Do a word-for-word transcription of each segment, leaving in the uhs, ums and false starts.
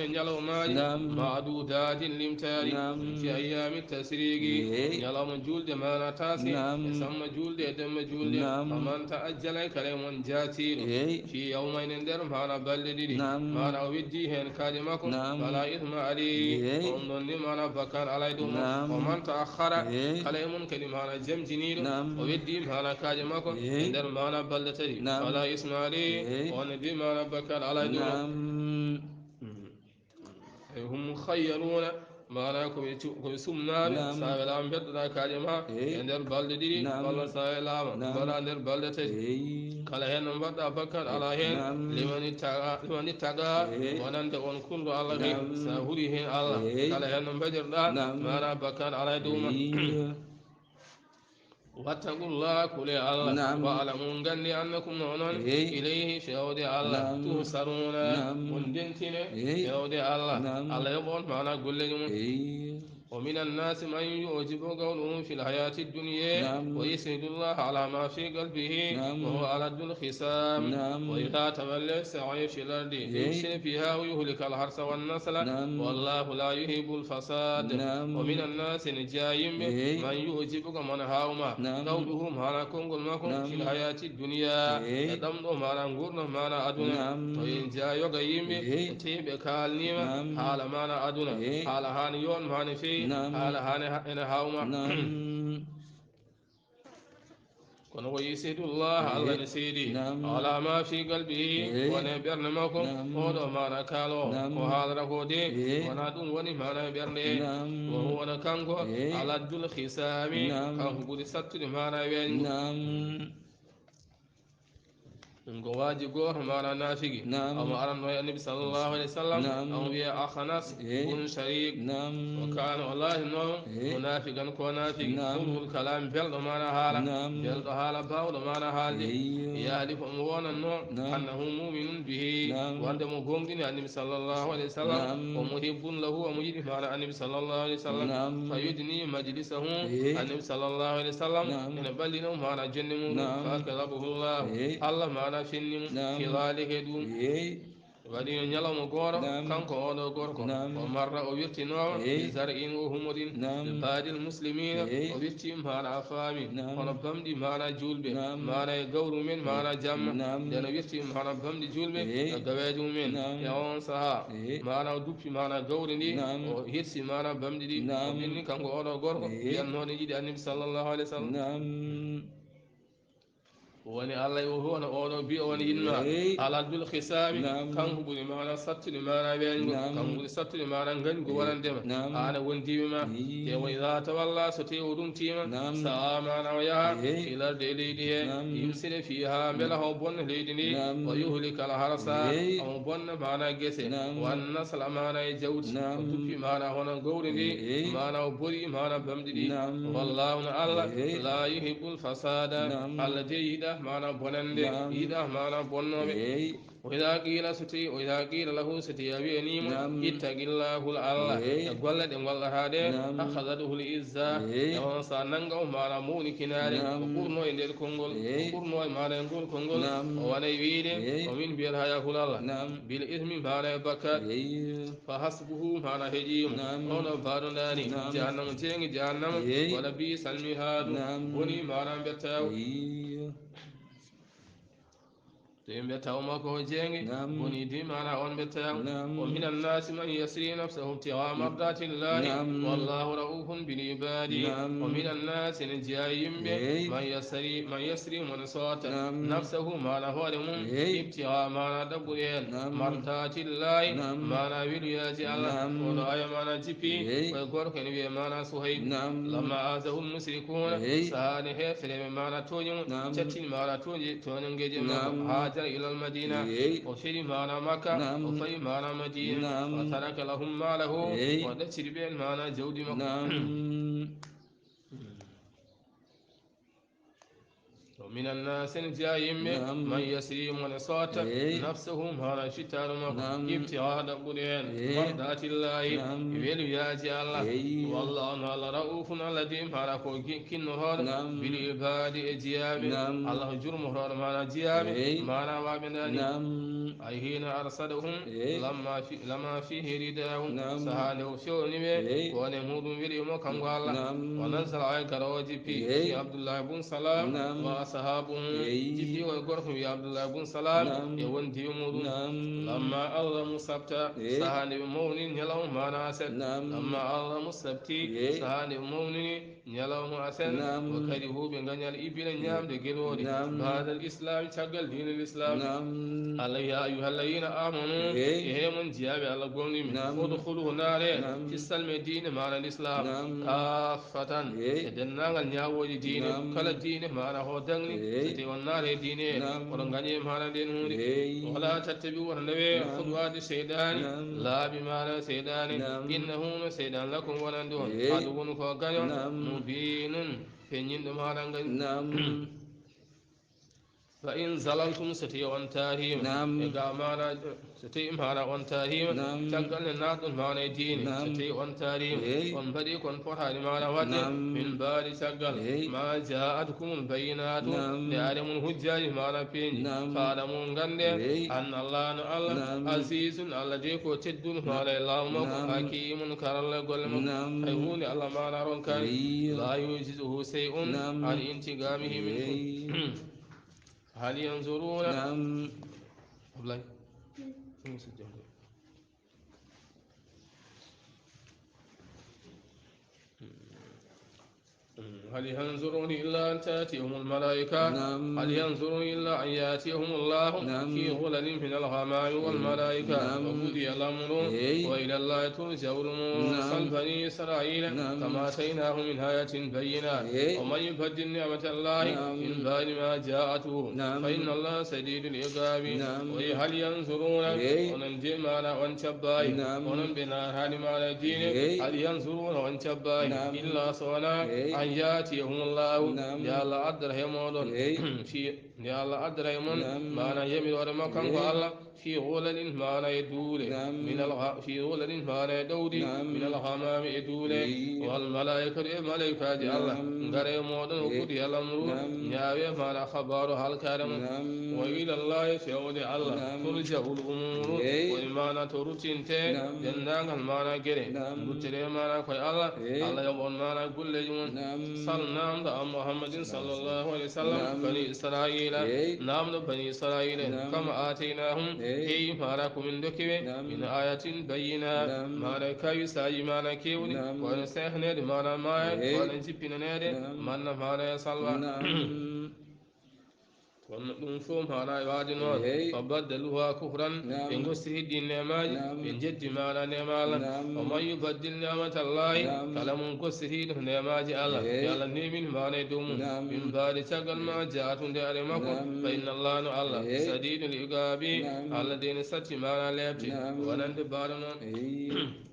e ñalawmaaji. Naam. Maaduudaatin, limtaari. Naam. Fi ayyaami tashriiqi. Eey. Ñalawma juulde maana taske. Naam. E samma juulde e demma juulde. Naam. Faman ta'ajjala, kala e mon jaatiiɗo. Eey. Fi yawmayni, nder maana balɗe ɗiɗi. Naam. Maana o weddi heen kaaƴe makko. Naam. Fala isma alayhi. Eey. On ɗon ni maana bakkaat alaa e dow makko. Naam. Wa man ta'akhkhara, eey, kala e mon kadi maana jamjiniiɗo. Naam. O weddi maana kaaƴe makko. Eey. E nder maana balɗe tati. Naam. Fala isma alayhi. Eey. On ne bi maana bakkaat alaa e dow makko. Naam. Mhm. Ay, hum mukhayyaruuna, maana ko ɓe cu-, ko ɓe sumnaaɓe. Naam. So a welaama, mbeddoɗaa kaaƴe ma, eey, e nder balɗe ɗiɗi, naam, walla so a welaama, naam, mbaɗa nder balɗe tati. Eey. Kala heen no mbaɗɗaa bakkaat alaa heen, naam, liman ittaqa, liman ittaqa, eey, wonande on kulɗo Allah kay, naam, so a huli heen Allah. Eey. Kala heen no mbaɗirɗaa, naam, maana bakkaat alaa e dow ma. Eey. Wattaqullaha, kulee Allah. Naam. Wa'lamu, nganndi, annakum, no onon, eey, ilayhi, fewde Allah, naam, tuhsharuuna, naam, on ndentine, eey, fewde Allah. Naam. Allah yoɓa on maana golleeji mon. Eey. Wa minan naasi man yu'jibuka qawluhu fil hayaati dunya, naam, wa yashhadu Allaha ala ma fi qalbihi, naam, wa huwa aladdul khisaam. Naam. Wa idha tawalla sa'ya fil ardi, eey, liyufsida fiha wa yuhlikal harsa wan nasla. Naam. Wallahu la yuhibbul fasad. Naam. Wa minan naasi, ne jeyaa yimɓe, eey, man yu'jibuka, mo haawma, naam, qawluhu, maana konngol makko, naam, fil hayaati dunya, eey, e ɗam ɗo maana nguurndam maana aduna. Naam. To en jeyaa yoga yimɓe, eey, e tawi ɓe kaalniima, naam, haala maana aduna, eey, haala haani yoon maana feewi, naam, haala haani ha-, ene haawma. Naam. Kono wa yashhadu Allaha, eey, Allah ne seedi, naam, ala ma fi qalbihi, eey, woni e ɓernde makko, naam, oɗo maana kaaloowo, naam, ko haalata ko de, eey, wonaa ɗum woni maana e ɓernde. Naam. Wa huwa, wona kanko, eey, aladdul khisaami, naam, kanko ɓuri sattude maana e weeñgu. Naam. Ɗum ko waaji gooto maana naafigi. Naam. Omo aranno e Annabi sallallahu alayhi wa sallam, naam, omo wiyee Akhnas, eey, bun Shariq. Naam. O kaana, o laatinoo, eey, munaafiqan, ko naafigi. Naam. Mur'ul kalaam, belɗo maana haala. Naam. Belɗo haala, baawɗo maana haalde. Eey. Yahlifu, omo wonannoo, naam, annahu mu'minun bihi, naam, wonde mo gooŋɗini Annabi sallallahu alayhi wa sallam. Naam. Wa muhibbun lahu, omo yiɗi maana Annabi sallallahu alayhi wa sallam. Naam. Fa yudni majlisahu, eey, Annabi sallallahu alayhi wa sallam, naam, ene ɓallino maana jonnde mum. Naam. Fa kadhabahu Allah, eey, Allah maana fenni mo, naam, fi dhalika, e ɗum. Eey. Waɗi no ñalawma gooto, naam, kanko oɗo gorko, naam, o marra, o wirtinooma, eey, bi zar'in wa humurin, naam, bi baadil muslimina, eey, o wirti maana a faami, naam, hono bamɗi maana juulɓe, naam, maana e gawri men, maana jamma, naam, nden o wirti maana bamɗi juulɓe, eey, e gaweeje mumen, naam, e on sahaa, eey, maana o duppi maana gawri ndi, naam, o hirsi maana bamɗi ɗi, naam, o ɓenni kanko oɗo gorko, eey, wiyannooɗo yiɗi Annabi sallallahu alayhi wa sallam. Naam. Woni Allah o hono oɗo bi o woni inna, eey, aladdul khisaami, naam, kanko ɓuri maana sattude maana weeñgo, naam, kanko ɓuri sattude maana ngañgu, eey, wonandema, naam, aan e wondiiɓe ma. Eey. Te wa idha tawalla, so tawi o rumtiima, naam, sa'a, maana o yaha, eey, fil ardi, e leydi he, naam, liyufsida fiha, mbela o bonna leydi ndi, naam, wa yuhlikal harsa, eey, omo bonna maana gese, naam, wan nasla, maana e jawdi, naam, o duppi maana hono gawri ndi, eey, maana o bori maana bamɗi ɗi. Naam. Wallahu, no Allah, eey, la yuhibbul fasada. Naam. Allah de yiɗa maana bonande, naam, yiɗa maana bonnooɓe. Eey. Wa idha qila, so tawi, wa idha qila lahu, so tawi a wi'aniima, naam, ittaqillah, hul Allah, eey, e golle ɗe ngollata ɗe, naam, akhadhathul izza, eey, e on sahaa nannga o maana mawnikinaare, naam, o ɓurno e nder konngol, eey, o ɓurno e maana e ngol konngol, naam, o wonay wiide, eey, o min mbiyata haya hul Allah, naam, bil ismi, maana e bakkaat. Eey. Fa hasbuhu, maana heƴiimo. Naam. Oɗo mbaɗo ndaani. Naam. Jahannama, jeeŋi jahannama. Eey. Wala bi'sal mihaadu. Naam. Boni maana mbettaagu. Eey. To yimɓe taw makko o jeeŋi. Naam. Boni di maana on mbettaagu. Naam. Wa minan naasi man yashri nafsahu ibtighaa mardatillahi. Naam. Wallahu ra'ufun bil ibaadi. Naam. Wa minan naasi, ne jeyaa yimɓe. Eey. Man yashri, man yashri, mo sotta. Naam. Nafsahu, maana hoore mum, eey, ibtighaa, maana ɗaɓɓude heen, naam, mardatillahi, naam, maana weluyaaji Allah. Naam. Oɗo aya maana jippi, eey, koye gorko ene wiyee maana Suhayb. Naam. Lamma aazahul mushrikuuna, eey, sahaa nde heefereɓe maana tooñi mo, naam, cattini maana tooñe, tooñanngeeje makko, naam, haajara ilal Madina, eey, o feri maana Makka, naam, o fayi maana Madina, naam, wa taraka lahum maalahu, eey, o ɗacciri ɓeen maana jawdi makko. Naam. Ɗum من الناس, ene jeyaa yimɓe, نعم. من يشري, mo ne sotta, إيه. نفسه, maana cittaano makko, نعم. ابتغاء, ɗaɓɓude heen, إيه. مرضات الله, نعم. welo yaaji Allah. إيه. والله, no Allah, رؤوف, Allah de, maana ko gi-, kinnotooɗo, نعم. بالعباد, e jiyaaɓe. نعم. Allah ko jurmotooɗo, maana jiyaaɓe, إيه. maana waaɓe ndaani. نعم. أي حين أرشدهم إيه. لما في-, لما فيه رداه. نعم. Sahaa nde o fewni ɓe, إيه. ko woni e muɗum weli mo kanko Allah. نعم. ونزل, ay, garooji pi, إيه. si Abdullah bun Salam, نعم. وأصحابه, إيه. jiɗɗi o e gorko wiya Abdullah bun Salam, نعم. e wondiiɓe muɗum. نعم. لما عظموا السبت, إيه. sahaa nde ɓe mawnini ñalawma maana aset. نعم. لما عظموا السبت, إيه. sahaa nde ɓe mawnini ñalawma aset, نعم. وكرهوا, ɓe ngañal, الإبل, ñaamde gelooɗi, نعم. بعد الإسلام, caggal diine Lislaam. نعم. Allah, يا أيها الذين آمنوا, إيه. e he mon jiyaaɓe Allah gomɗinɓe, نعم. ادخلوا, naatee, نعم. في السلم, diine maana Lislaam, نعم. كافة, إيه. e denndaangal ñaawooje diine, نعم. kala diine maana ko dañi, إيه. so tawii on naatee diine, نعم. oɗon ngañi e maana ndeen huunde. إيه. ولا تتبعوا, wota ndewee, نعم. خطوات الشيطان, نعم. laabi maana seyɗaane, نعم. إنه, no seyɗaan, لكم, wonande on, إيه. عدو, ko gaño, نعم. مبين, feeñinɗo maana ngañ. نعم. فإن زللتم, so tawii on taariima, نعم. e ga maana, so tawii maana on taariima, نعم. caggal nde naatɗon maana e diine, نعم. so tawii on taariima, إيه. on mbaɗii ko on potaani maana waɗde, نعم. من بعد, caggal, إيه. ما جاءتكم البينات, نعم. nde ari mon hujjaaji maana peeñɗi, نعم. فاعلموا, nganndee, إيه. أن الله, no Allah, نعم. عزيز, Allah de ko tedduɗo, نعم. maana e laamu makko, نعم. حكيم, karalla e golle makko. نعم. Hay huunde Allah maana ronkaani. إيه. لا يعجزه شيء نعم. عن انتقامه منكم. إيه. هل ينظرون, نعم. Ablaye. هل ينظرون إلا أن تأتيهم الملائكة. نعم. هل ينظرون إلا أن يأتيهم الله نعم. في ظلل من الغمام والملائكة نعم. وقضي الأمر إيه. وإلى الله ترجع الأمور. نعم. سل بني إسرائيل نعم. كم آتيناهم من آية بينة إيه. ومن يبدل نعمة الله نعم. من بعد ما جاءته نعم. فإن الله شديد العقاب. نعم. وهل ينظرون إيه. Onon de maana on cabbaay, نعم. onon ɓe naataani maana diine, إيه. هل ينظرون, on cabbaay, نعم. إلا so wonaa إيه. أن يأتيهم الله, نعم. yo Allah addor he mooɗon, إيه. fii, yo Allah addor he mon, نعم. maana yamiroore makko kanko إيه. Allah, في ظلل, maana e duule, نعم. من الغ-, في ظلل, maana e ɗowdi, نعم. من الغمام, e duule, إيه. والملائكة, e malaykaaji Allah, نعم. ngara e mooɗon, إيه. وقضي الأمر, نعم. ñaawee maana kabaaru halkaare mon. نعم. وإلى الله, fewde Allah, نعم. ترجع الأمور, إيه. woni maana to ruttintee نعم. denndaangal maana geɗe. نعم. Nduttoree maana ko e Allah, إيه. Allah yoɓa on maana golleeji mon. نعم. سل, naamndo, عن محمد صلى الله عليه وسلم نعم. بني إسرائيل, إيه. naamndo bani Israayiila en, نعم. كم آتيناهم, إيه. heewi maana ko min ndokki ɓe, نعم. من آية بينة, نعم. maana kawisaaji maana keewɗi, نعم. ko wayno sehneede maana maaya, إيه. ko wayno jippinaneede, نعم. manna maana e salwa. نعم. Kono ɗum fof maana e waade noon. Eey. فبدلوها كفرا, Naam. ɓe ngosiri ɗiin neemaaji, Naam. ɓe njeddi maana neema Allah. Naam. ومن يبدل نعمة الله, Naam. kala mo gosiriiɗo neemaaji Allah, Eey. yo Allah neemin maana e dow mum. Naam. من بعد, caggal ma, جاءته, nde ari makko, Naam. فإن الله, no Allah, Eey. شديد العقاب, Naam. Allah de ne satti maana leeɓte, Naam. wonande baaɗo noon. Eey.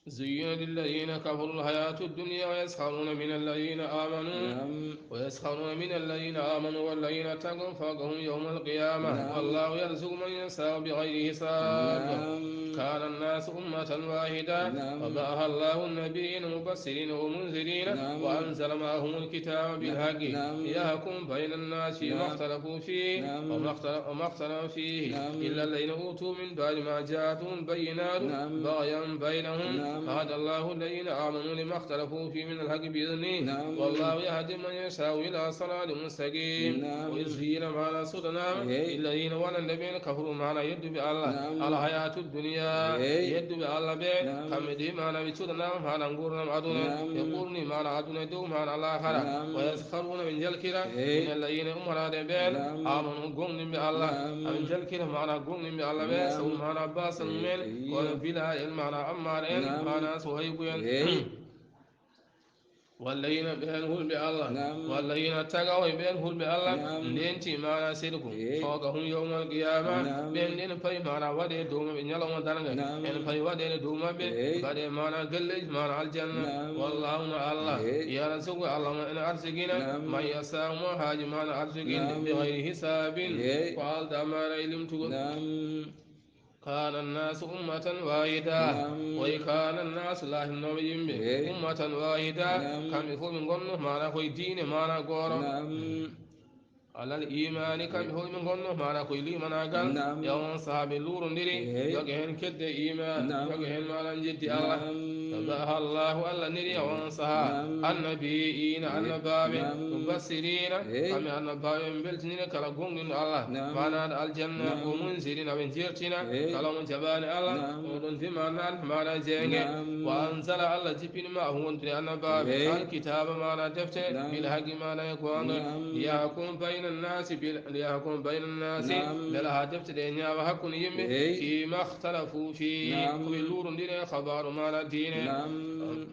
زين للذين كفروا الحياة الدنيا ويسخرون من الذين آمنوا نعم. ويسخرون من الذين آمنوا والذين اتقوا فوقهم يوم القيامة نعم. والله يرزق من يشاء بغير حساب نعم. كان الناس أمة واحدة نعم. وبعث الله النبيين مبشرين ومنذرين نعم. وأنزل معهم الكتاب بالحق نعم. ليحكم بين الناس فيما نعم. اختلفوا فيه نعم. وما اختلف، وما اختلف فيه نعم. إلا الذين أوتوا من بعد ما جاءتهم البينات نعم. بغيا بينهم نعم. فهدى الله الذين آمنوا لما اختلفوا فيه من الحق بإذنه نعم. والله يهدي من يشاء إلى صراط مستقيم نعم. وإذ قيل ما رسولنا إيه. الذين ولن الذين كفروا ما يدوا بالله نعم. الحياة الدنيا إيه. يدوا بالله به نعم. كم دي ما نبي سودنا ما نقول نعم أدنى نعم. يقول ما أدنى دو ما الآخرة نعم. ويسخرون من جلكرة إيه. من الذين أمر بين نعم. آمنوا قوم بالله نعم. من جلكرة ما نقوم بالله به نعم. سو ما نباس من إيه. ولا بلا إن ما نأمر إن نعم. ما نسوهيب إيه. Walla yina ɓeen hulɓe Allah. Naam. Walla yina tagawoy ɓeen hulɓe Allah. Naam. Ndenti maana sirku. Eey. Fawqahum yawmal qiyaama. Naam. Ɓeen ɗen payi maana waɗe dow maɓɓe ñalawma darnga. Naam. En payi waɗeede dow maɓɓe. Eey. Mbaɗe maana galleeji maana aljanna. Naam. Wallahu ma Allah. Eey. Yarzuqu Allah ma ene arsigina. Naam. Man yashaa mo haaji maana arsiginde. Naam. Bi ghayri hisaabin. Eey. Ko alda maana e limtugol. Naam. Kaana annaasu ummatan waahida. Naam. Oyi kaana annaasu laatinooɓe yimɓe. Eey. Ummatan waahida. Naam. Kamɓe fof ɓe ngonno maana koye diine maana gooro. Naam. Alal iimaani kamɓe fof ɓe ngonno maana koye liimanaagal. Naam. E on sahaa ɓe luurondiri. Eey. Yoga heen kedde iimaan. Naam. Yoga heen maana njeddi Allah. Naam. Tabaha Allahu Allah niri e on sahaa. Naam. Annabiyiina annabaaɓe. Naam. Mubasiriina. Eey. Kamɓe annabaaɓe ɓe mbeltinira kala gonɗinɗo Allah. Naam. Maana aljanna. Naam. Wa munzirina ɓe jertina. Eey. Kala mo jaɓaani Allah. Naam. Oɗon dima nan maana jeenge. Naam. Wa anzala Allah jippini ma wondude annabaaɓe. Eey. Alkitaaba maana defte. Naam. Bil haqqi maana e goonga. Naam. Liyahkum bayna nnaasi bil liyahkum bayna nnaasi. Naam. Mbela haa defte ɗe ñaawa hakkunde yimɓe. Eey. Fii mahtalafu fii. Naam. Ko ɓe luurondire habaaru maana diine. Naam.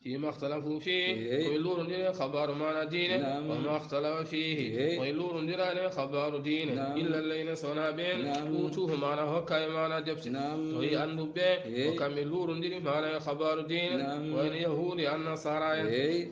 Fii mahtalafu fii. Eey. Ko ɓe luurondire habaaru maana diine. Naam. Wa mahtalafa fiihi. Eey. Ko ɓe luurondiraani habaaru diine. Naam. Illa alladhiina sonaa ɓeen. Naam. Uutuuhu maana hokka e maana defte. Naam. O yi annduɓe. Eey. Ko kamɓe luurondiri maana e habaaru diine. Naam. Wayno yahuudi annasaara en. Eey.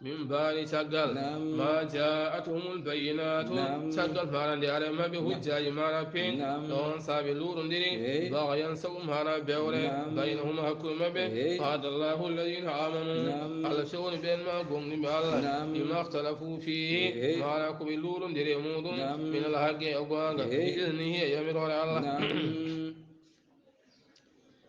Min baadi caggal. Naam. Ma jaa'athumul bayyinaatu. Naam. Caggal maana nde ari maɓɓe hujjaaji maana peeñ. Naam. Ɗoon saabe luurondiri. Eey. Baghyan sabu maana bewre. Naam. Baynahum hakkunde maɓɓe. Eey. Fahada Allahu alladhiina aamanu. Naam. Allah fewni ɓeen ma gomɗinɓe Allah. Naam. Bima ikhtalafu fiihi. Eey. Maana ko ɓe luurondiri e muɗum. Naam. Minal haqqi e goonga. Eey. Bi iznihi e yamiroore Allah. Naam.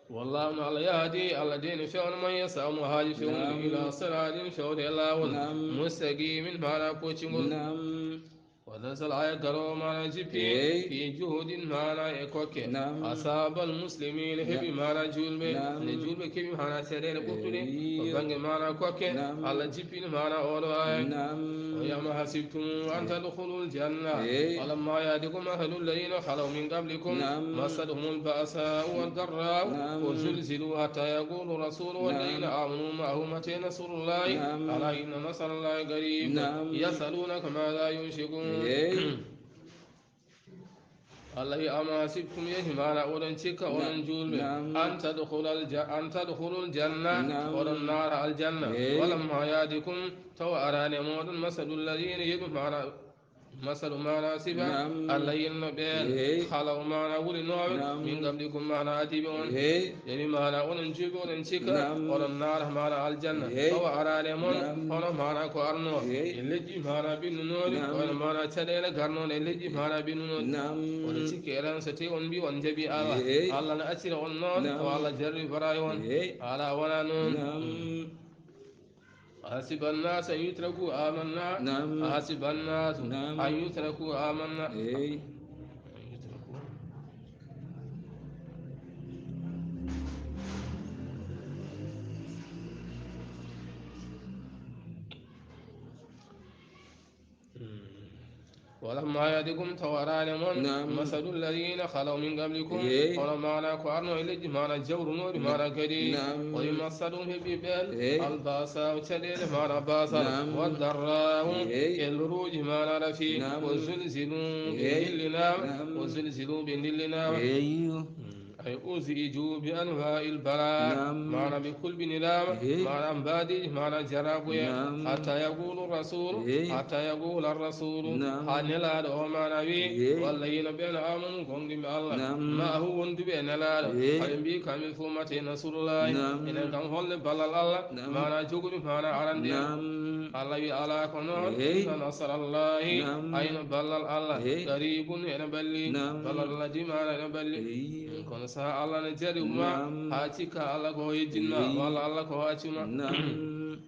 Wallahu no Allah yahdi, Allah de ne fewna man yashaa mo haaji fewnude. Naam. Ila siraatin fewde e laawol. Naam. Mustaqimin maana poccingol. Naam. Wa nasal aya garo maana jippi. Eey. Fi juhudin maana e kokke. Naam. Asabal muslimin heɓi maana julɓe. Naam. Ne julɓe keɓi maana seedeene ɓurtuɗe. Eey. Ko bannge maana kokke. Naam. Allah jippini maana oɗo aya. Naam. O yama hasibtum an tadkhulul janna. Eey. Walamma ya'tikum mathalul ladhina khalaw min qablikum. Naam. Massathumul ba'sa'u wad darra'u. Naam. Wa zulzilu hatta yaqulu rasulu wal ladhina amanu ma'ahu mata nasrullahi. Naam. Ala inna nasrallahi qarib. Naam. Yas'alunaka madha yunfiqun. Eey. Allah wi, ama sibtum yehi maana oɗon cikka onon julɓe. Naam. An tadkhulal ja-, an tadkhulul janna. Naam. Oɗon naara aljanna. Eey. Walamma ya'tikum tawa araani e moɗon masalul ladhina yeɗu maana masalu maana sifa. Naam. Allah yinno ɓeen. Eey. Khalaw maana wulinooɓe. Naam. Min qablikum maana adiiɓe on. Eey. Yewi maana onon julɓe oɗon cikka. Naam. Oɗon naara maana aljanna. Eey. Tawa araani e mon. Naam. Hono maana ko arnoo. Eey. E leƴƴi maana ɓinnunooɗi. Naam. Hono maana caɗeele garnooɗe e leƴƴi maana ɓinnunooɗi. Naam. Oɗo cikki eren so tawii on mbii on njaɓii Allah. Eey. Allah no accira on noon. Naam. Tawa Allah jarri baraay on. Eey. Alaa wonaa noon. Naam. أحسب الناس أن يتركوا آمنا. نعم. أحسب الناس. نعم. أن يتركوا آمنا. إيه. أن يتركوا. ولما يأتكم tawa araani e mon. نعم. مثل الذين خلوا من قبلكم. Eey. Hono maana ko arno e leƴƴi maana jawrunooɗi maana kadi. نعم. ومستهم heɓi ɓeen. Eey. البأساء caɗeele maana baasal. نعم. والضراء. Eey. E loruuji maana rafi. نعم. وزلزلوا ɓe. Eey. Ndillinaama. نعم. وزلزلوا ɓe ndillinaama. Eey. Ay uziiju bi anwaa'il balaa. Naam. Maana ɓe kulɓiniraama. Eey. Maana mbaadiiji, maana jaraabu en. Naam. Hatta yaquulu rasuulu, eey, hatta yaquula rasuulu. Naam. Haa nelaaɗo o maana wi, eey, walla yino ɓeen aamanu gomɗinɓe Allah. Naam. Ma'ahu wonduɓe e nelaaɗo. Eey. Haa ɓe mbii kamɓe fof mata nasrullaahi. Naam. Enen kam holle ballal Allah. Naam. Maana joguɓe maana arande. Naam. Allah wi alaa ko noon. Eey. Inna nasrallaahi. Naam. Ayno ballal Allah. Eey. Qariibun ene ɓalli. Naam. Ballal Allah di maana ene ɓalli. Eey. Kono so Allah ne jari ma, naam, haa cikka Allah ko yejjinma, eey, walla Allah ko accuma. Naam.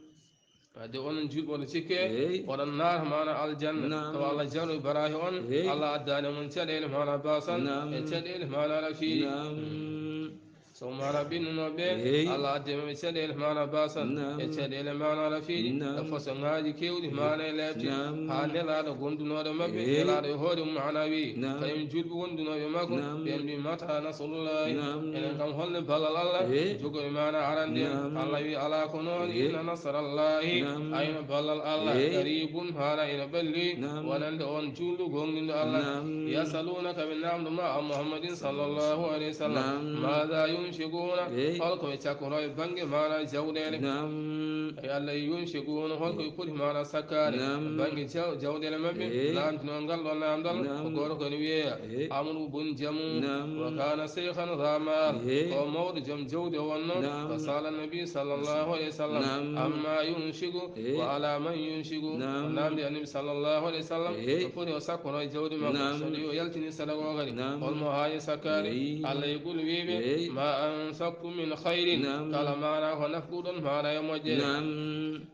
Wadde onon julɓe oɗon cikke, eey, oɗon naata maana aljanna. Naam. Tawa Allah jaro barahi on, eey, Allah addaani mon caɗeele maana baasal, naam, e caɗeele maana rafi. Naam. Mm. So maana ɓinnuno ɓe, Eey. Allah addi maɓɓe caɗeele maana basan, Naam. e caɗeele maana rafiiji, Naam. e fasoŋaaji keewɗi maana e leeɓte, Naam. haa nelaaɗo gondunooɗo maɓɓe, Eey. nelaaɗo e hoore mum maana wi, Naam. kañum julɓe wondunooɓe makko, Naam. ɓe mbi, "Mata nasrullahi?" Naam. Enen kam holno ballal Allah? Eey. Jogoɓe maana arande en, Naam. Allah wi, "Alaa ko noon, Eey. inna nasrallahi." Naam. Ayno ballal Allah, Eey. qaribun, maana ina ɓalli, Naam. wonande on juulɗo goonɗinɗo Allah. Naam. Yasalunaka, ɓe naamndo ma, an Muhammadin sallallahu alayhi wa sallam. Naam. Maada yunfiquna, Eey. holko ɓe cakkoroo e bannge maana jawɗeele? Naam. Ay Allah, yunfiquna, holko ɓe poti maana sakkaade Naam. bannge jaw-, jawɗeele maɓɓe? Eey. Naamndinoo ngal ɗo naamndal, Naam. ko gooto ko ene wiyeya Eey. Amru bun Jamu. Naam. Wa kana shaykhan dha mal. Eey. Ko mawɗo joom jawdi o wonno. Naam. Fa sala Nabi sallallahu alayhi wa sallam Naam. amma yunfiqu Eey. wa ala man yunfiqu. Naam. O naamndi Annabi sallallahu alayhi wa sallam Eey. o foti o sakkono e jawdi makko. Naam. So tawi o yaltini sadaka o kadi, Naam. holmo haani sakkaade? Eey. Allah e ɓuri wiiɓe, Eey. ma anfaqtum min khayrin. Naam. Kala maana ko nafquɗon maana e moƴƴere. Naam.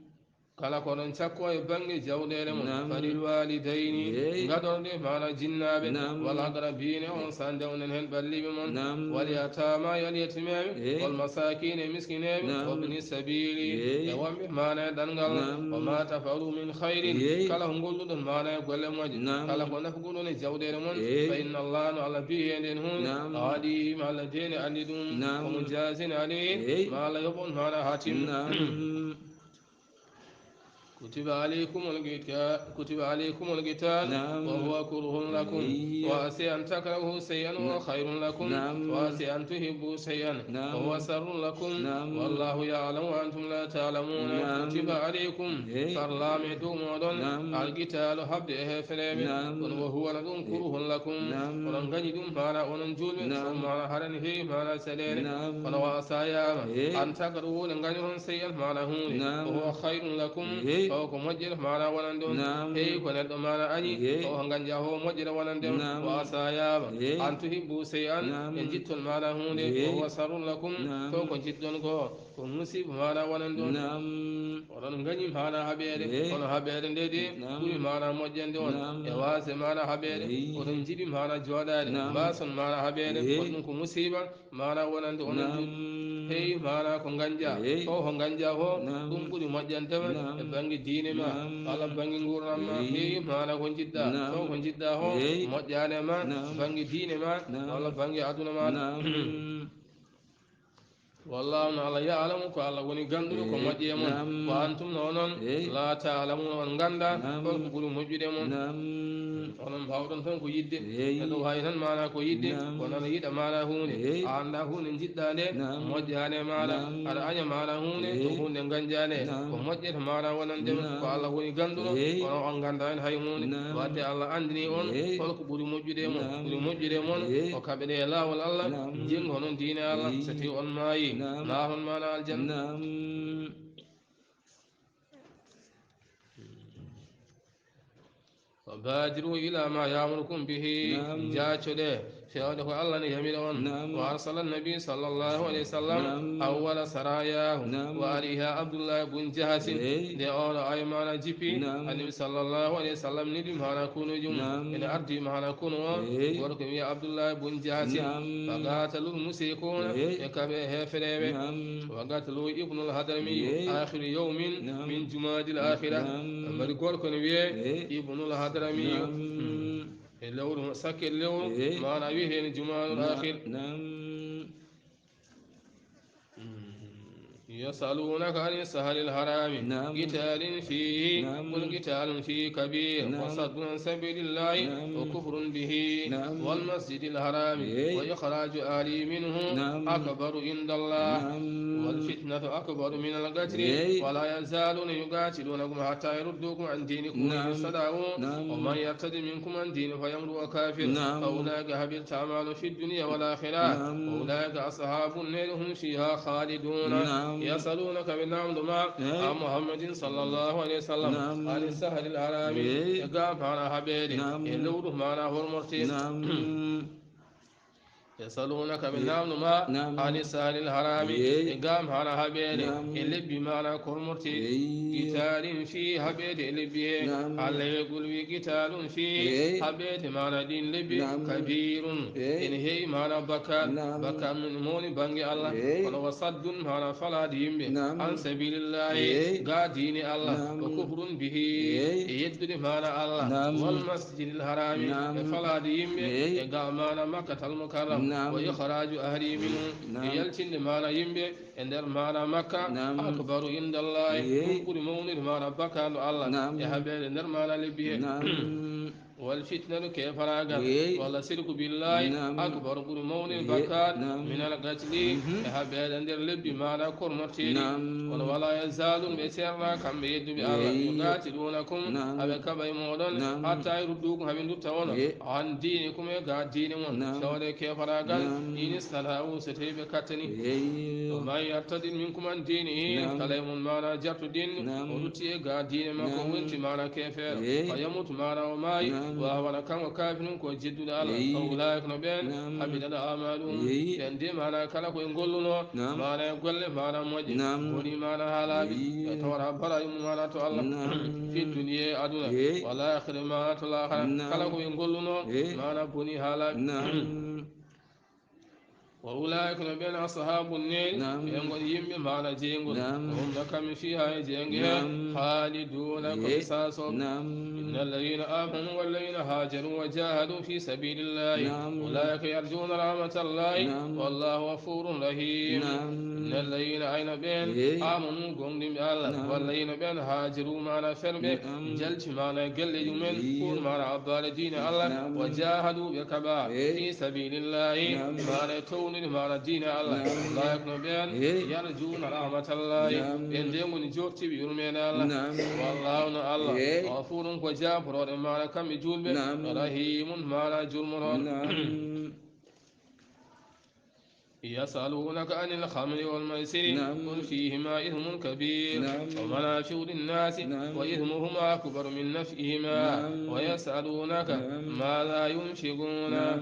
Kala ko oɗon cakko e bannge jawɗeele mon, Naam. falil walidayni, Eey. ngaɗorɗe maana jinnaaɓe, Naam. wal aqrabiina, on sande onon heen ɓalliiɓe mon, Naam. wal yataama, e alyatimeeɓe, Eey. wal masaakiina, e miskineeɓe, Naam. wabni sabiili, Eey. e wonɓe maana e ɗanngal, Naam. wa ma tafalu min khayrin, Eey. kala ko ngolluɗon maana e golle moƴƴe, Naam. kala ko nafguɗon e jawɗeele mon, Eey. fa inna Allah, no Allah bi heen heen huunde, Naam. alim, Allah deeni anndi ɗum, Naam. omo jaazin alayhi, Eey. ma Allah yoɓon maana haa timma. Naam. كتب عليكم القتال، كتب عليكم القتال نعم. وهو كره لكم إيه. وعسى أن تكرهوا شيئا وهو خير لكم نعم. وعسى أن تحبوا شيئا نعم. وهو شر لكم نعم. والله يعلم وأنتم لا تعلمون نعم. كتب عليكم إيه. farlaama e dow mooɗon نعم. القتال haɓde e heefereeɓe نعم. kono وهو no ɗum كره لكم نعم. oɗon ngañi ɗum maana onon juulɓe نعم. so maana haɗani heewi maana caɗeele نعم. kono وعسى yaama إيه. أن تكرهوا nde ngañoton شيئا maana huunde نعم. وهو خير لكم إيه. taw ko moƴƴere maana wonande on نعم. heewi ko neɗɗo maana añi إيه. taw ko ngañja ho moƴƴere wonande on نعم. وعسى yaama إيه. أن تحبوا شيئا نعم. e jitton maana huunde إيه. وهو شر لكم نعم. taw ko jitton ko ko musiba maana wonande on نعم. oɗon ngañi maana haɓeede إيه. kono haɓeede nde de نعم. ɓuri maana moƴƴande on نعم. e waasde maana haɓeede إيه. oɗon njiɗi maana jooɗaade نعم. mbaason maana haɓeede إيه. kono ɗum ko musiba maana wonande onon نعم. ɗum heewi maana ko ngañja إيه. taw ko ngañja ko نعم. ɗum ɓuri moƴƴande ma نعم. e bannge diine ma نعم. walla bannge nguurndam ma إيه. heewi maana ko njiɗɗa نعم. taw ko njiɗɗa ko إيه. moƴƴaani e ma نعم. bannge diine ma نعم. walla bannge aduna ma نعم. Wallahu no Allah ya'lamu ko Allah woni gannduɗo ko إيه. moƴƴi e mon نعم. wa antum no onon إيه. la ta'lamuna on ngannda نعم. holko ɓuri moƴƴude e mon نعم. onon mbaawɗon tan ko yiɗde إيه. neɗɗo waawi tan maana ko yiɗde نعم. kono ana yiɗa maana huunde إيه. a annda huunde njiɗɗa nde نعم. moƴƴaani e maana نعم. aɗa aña maana huunde إيه. to huunde ngañjaande نعم. ko moƴƴata maana wonande نعم. ko Allah woni gannduɗo إيه. kono on ngannda heen hay huunde نعم. wadde Allah anndini on إيه. holko ɓuri moƴƴude e mon نعم. ɓuri moƴƴude e mon إيه. o kaɓe ɗe e laawol Allah نعم. jenngo honon diine Allah إيه. so tawi on maayi نعم. laaton maana aljanna نعم. وبادروا إلى ما يأمركم به نعم. jaacoɗe fewde ko Allah ne yamira on نعم. وأرسل النبي صلى الله عليه وسلم نعم. أول سراياه نعم. وعليها عبد الله بن جحش إيه. nde oɗo ay maana jippi نعم. Annabi صلى الله عليه وسلم niɗi maana kunuuji mum نعم. ene ardi maana kunu o إيه. gorko wiya Abdullah bun Jahsin نعم. فقاتلوا المشركون إيه. ɓe kaɓe heefereɓe نعم. وقتلوا ابن الحضرمي إيه. آخر يوم نعم. من جمادى الآخرة نعم. mbaɗi gorko ne wiye إيه. Ibnul Hadrami نعم. e lewru sakke lewru إيه. maana wiye heen Jumaadul نعم. Akhir نعم. يسألونك عن الشهر الحرام نعم. قتال فيه نعم. قل قتال فيه كبير نعم. وصد عن سبيل الله نعم. وكفر به نعم. والمسجد الحرام إيه. وإخراج أهله منه نعم. أكبر عند الله نعم. والفتنة أكبر من القتل إيه. ولا يزالون يقاتلونكم حتى يردوكم عن دينكم إن نعم. استطاعوا نعم. ومن يرتد منكم عن دينه فيمت وهو كافر نعم. فأولئك حبطت أعمالهم في الدنيا والآخرة نعم. وأولئك أصحاب النار هم فيها خالدون نعم. يسألونك ɓe naamndo ma إيه. عن محمد صلى الله عليه وسلم نعم. عن الشهر الحرام إيه. e ga maana haɓeede نعم. e lewru maana hormorteeɗo نعم. Yasalunaka, ɓe namno ma, ani sahril harami, e ga maana haɓeede e lebbi maana kormorteeɗi. Qitaalin fii, haɓeede e lebbi he. Allah e gol wi qitaalun fii, haɓeede maana ɗin lebbi, kabiirun, ene heewi maana bakkaat, bakkaat mum mawni bannge Allah. Kono wa saddun maana falaade yimɓe, an sabilillahi, ga diine Allah, wa kufrun bihi, e yeddude maana Allah, wal masjidil harami, e falaade yimɓe e ga maana Makkatal Mukarram, wa ikhraaju ahli minhu, e yaltinde maana yimɓe e nder maana Makka, akbaru indallahi, ɗum ɓuri mawnude maana bakkaandu Allah e haɓeede nder maana lebbi he. Wal fitnatu, keefaraagal, walla sirku billahi, akbaru, ɓuri mawnude bakkaat, minal qatli, e haɓeede nder lebbi maana kormorteeɗi. Kono wala yazalun, ɓe seerna kamɓe yedduɓe Allah, yuqatilunakum, aɓe kaɓa e mooɗon, hatta yuruddukum, haɓe ndutta on, an diinikum, e ga diine mon, tawde keefaraagal, in istantahu, so tawi ɓe kattani. Wa man yartadid minkum an diinihi, kala e mon maana jartudin, o rutti e ga diine makko, wonti maana keefeero, fa yamut, maana o maayi, wa huwa, kanko kaafirun, ko jedduɗo Allah, fa ulaa'ika, no ɓeen, habitat a'maaluhum, ɓeen de maana kala ko ɓe ngolluno, maana e golle maana moƴƴe, boni maana haa laaɓi, ɓe tawra baraaji mum maana to Allah, fi dunya, aduna, wal aakhirati, maana to laakhara, kala ko ɓe ngolluno, maana boni haa laaɓi. Wa ulaa'ika, no ɓeen, ashaabu nnaari, ɓe ngon yimɓe maana jeyngol. Hum, no kamɓe, fiihaa, e jeynge he, khaaliduuna, ko ɓe saasooɓe. Inna lladiina aamanu walladiina haajaru wa jaahadu fii sabiilillaahi, ulaa'ika yarjuuna rahmatallaahi, wallaahu ghafuurun rahiim. Inna lladiina, ayno ɓeen, aamanu, goongɗinɓe Allah, walladiina, ɓeen, haajaru, maana ferɓe, jalti, maana e galleeji mumen, pour, maana, abbaade diine Allah, wa jaahadu, ɓe kaɓa, fii sabiilillaahi, maana e townude, maana diine Allah. Ulaa'ika, no ɓeen, yarjuuna rahmatallaahi, ɓeen de ngoni joortiiɓe yurmeende Allah. Wallaahu, no Allah, ghafuurun, ko jaaforooɗo, maana kamɓe juulɓe, rahiimun, maana jurmorooɗo. Yas'aluunaka anil khamri wal maysiri, qul fiihimaa ithmun kabiir, wa manaafi'u linnaasi, wa ithmuhumaa akbaru min naf'ihimaa, wa yas'aluunaka maadaa yunfiquuna.